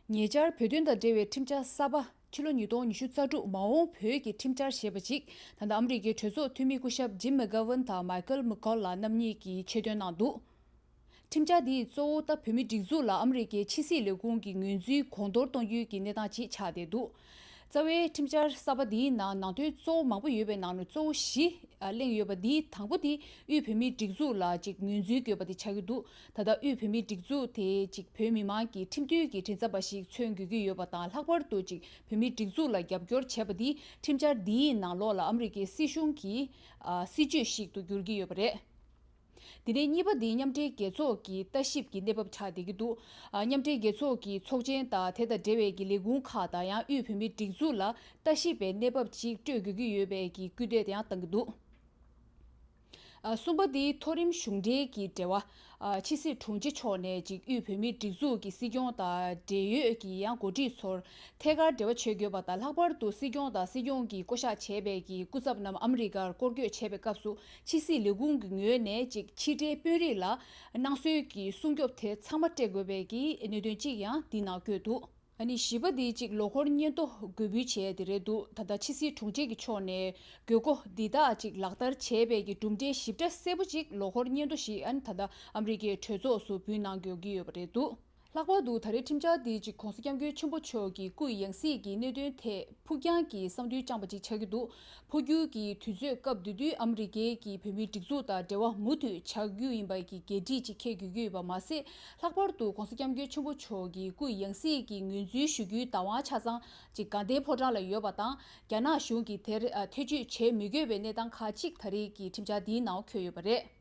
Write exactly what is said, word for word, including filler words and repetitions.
ཉེ་ཆར་བོད་དོན་དང་འབྲེལ་བའི་ཁྲིམས་འཆར་གསར་པ་ཕྱི་ལོ་ཉིས་སྟོང་ཉི་ཤུ་རྩ་དྲུག་མ་འོངས་བོད་ཀྱི་ཁྲིམས་འཆར་ཞེས་པ་ཅིག་ད་ལྟ་ཨ་མི་རི་ཀའི་གྲོས་ཚོགས་འཐུས་མི་སྐུ་ཞབས་ཇིམ་མེག་གྷ་ཝན་དང་མའི་ཁལ་མུ་ཁོལ་ལགས་རྣམ་གཉིས་ཀྱིས་ཆེད་འདོན་གནང་འདུག་ཁྲིམས་འཆར་འདིས་གཙོ་བོ་ད་བོད་མིའི་སྒྲིག་འཛུགས་ལ་ཨ་མི་རི་ཀའི་ཕྱི་སྲིད་ལས་ཁུངས་ཀྱི་ངོས་འཛིན་གོང་མཐོར་གཏོང་རྒྱུའི་གི་གནས་སྟངས་ཅིག་ཆགས་བསྡད་འདུག་རྩ་བའི་ཁྲིམས་འཆར་གསར་པ་འདིའི་ནང་ནང་དོན་གཙོ་བོ་མང་པོ་ཡོད་པའི་ནང་ནས་གཙོ་བོ་བཞི་གླེང་ཡོད་པ་འདིའི་དང་པོ་དེ་དབུས་བོད་མིའི་སྒྲིག་འཛུགས་ལ་ཅིག་ངོས་འཛིན་དགོས་པ་དེ་ཆགས་ཀྱི་འདུག་ད་ལྟ་དབུས་བོད་མིའི་སྒྲིག་འཛུགས་དེ་ཅིག་བོད་མི་མང་གི་ཁྲིམས་མཐུན་གྱི་མགྲིན་ཚབ་པ་ཞིག་མཚོན་དགོས་ཀྱི་ཡོད་པ་དང་། ལྷག་པར་དུ་ཅིག་བོད་མིའི་སྒྲིག་འཛུགས་ལ་རྒྱབ་སྐྱོར་བྱས་པ་འདིས་ཁྲིམས་འཆར་འདིའི་ནང་ལོགས་ལ་ཨ་མི་རི་ཀའི་སྲིད་གཞུང་གི་ཨ་སྲིད་ཇུས་ཤིག་ཏུ་འགྱུར་གྱི་ཡོད་པ་རེད། དེ་ནས་གཉིས་པ་འདི་མཉམ་འབྲེལ་རྒྱལ་ཚོགས་ཀྱི་ལྟ་ཞིབ་ཀྱི་གནས་བབ་ཆགས་བསྡད་ཀྱི་འདུག་ཨ་མཉམ་འབྲེལ་རྒྱལ་ཚོགས་ཀྱི་ཚོགས་ཆེན་དང་དེ་དང་འབྲེལ་བའི་གི་ལས་ཁུངས་ཁག་དང་ཡང་དབུས་བོད་མིའི་སྒྲིག་འཛུགས་ལ་ལྟ་ཞིབ་པའི་གནས་བབ་ཅིག་སྤྲོད་དགོས་ཀྱི་ཡོད་པའི་གི་སྐུལ་འདེད་དེ་ཡང་བཏང་གི་འདུག་ཨ་གསུམ་པ་འདི་མཐོ་རིམ་གཞུང་འབྲེལ་གྱི་འབྲེལ་བ། ཨ་ཕྱི་སྲིད་དྲུང་ཆེ་མཆོག་ནས་ཅིག་དབུས་བོད་མིའི་སྒྲིག་འཛུགས་ཀྱི་སྲིད་སྐྱོང་དང་འབྲེལ་ཡོད་ཀྱི་ཡང་འགོ་ཁྲིད་ཚོར་ཐད་ཀར་འབྲེལ་བ་བྱེད་དགོས་པ་དང་། ལྷག་པར་དུ་སྲིད་སྐྱོང་དང་སྲིད་སྐྱོང་གིས་བསྐོ་གཞག་བྱས་པའི་གི་སྐུ་ཚབ་རྣམས་ཨ་མི་རི་ཀར་སྐོར་སྐྱོད་བྱས་པའི་སྐབས་སུ་ཕྱི་སྲིད་ལས་ཁུངས་ཀྱི་ངོས་ནས་ཅིག་ཕྱི་འབྲེལ་དཔོན་རིགས་ལ་གནང་སྲོལ་གྱི་སྲུང་སྐྱོབ་དེ་ཚང་མ་སྤྲད་དགོས་པའི་གི་གནད་དོན་གཅིག་ཡང་འདི་ནང་བཀོད་འདུག་ཨ་ནི་བཞི་པ་འདི་གཅིག་ལོ་འཁོར་སྙན་ཐོ་འགོད་འབུལ་བྱས་དེ་རེད་འདུག་ད་ལྟ་ཕྱི་སྲིད་དྲུང་ཆེ་གི་ཕྱོགས་ནས་དགོས་མཁོ་འདི་དག་ཅིག་ལག་བསྟར་བྱས་པའི་གི་གྲུབ་འབྲས་ཞིབ་ཕྲ་གསལ་པོ་ཅིག་ལོ་འཁོར་སྙན་ཐོ་ཞིག་ཨ་ནི་ད་ལྟ་ཨ་མི་རི་ཀའི་གྲོས་ཚོགས་སུ་འབུལ་གནང་དགོས་ཀྱི་ཡོད་པ་རེད་འདུག་ལྷག་པར་དུ་ད་རེས་ཁྲིམས་འཆར་འདི་ཅིག་༧གོང་ས་༧སྐྱབས་མགོན་ཆེན་པོ་མཆོག་གི་སྐུ་ཡང་སྲིད་ཀྱི་གནད་དོན་ཐད་ཕུགས་རྒྱང་གི་བསམ་འདུན་བཅངས་པ་ཅིག་ཆགས་ཀྱི་འདུག་འཕོ་འགྱུར་གྱི་དུས་ཚོད་སྐབས་དེ་དུས་ཨ་མི་རི་ཀའི་གི་བོད་མིའི་སྒྲིག་འཛུགས་དང་འབྲེལ་བ་མུ་མཐུད་བྱ་རྒྱུ་ཡིན་པ་གི་འགན་འཁྲི་ཅིག་འཁྱེར་དགོས་ཀྱི་ཡོད་པ་མ་ཟད། ལྷག་པར་དུ་༧གོང་ས་༧སྐྱབས་མགོན་ཆེན་པོ་མཆོག་གི་སྐུ་ཡང་སྲིད་ཀྱི་ངོས་འཛིན་ཞུ་རྒྱུའི་བདག་དབང་ཆ་ཚང་ཅིག་དགའ་ལྡན་ཕོ་བྲང་ལ་ཡོད་པ་དང་། རྒྱ་ནག་གཞུང་གིས་དེར་ཨ་ཐེ་ཇུས་བྱེད་མི་དགོས་པའི་གནས་སྟངས་ཁག་ཅིག་ད་རེས་ཀྱི་ཁྲིམས་འཆར་འདིའི་ནང་འཁོད་ཡོད་པ་རེད།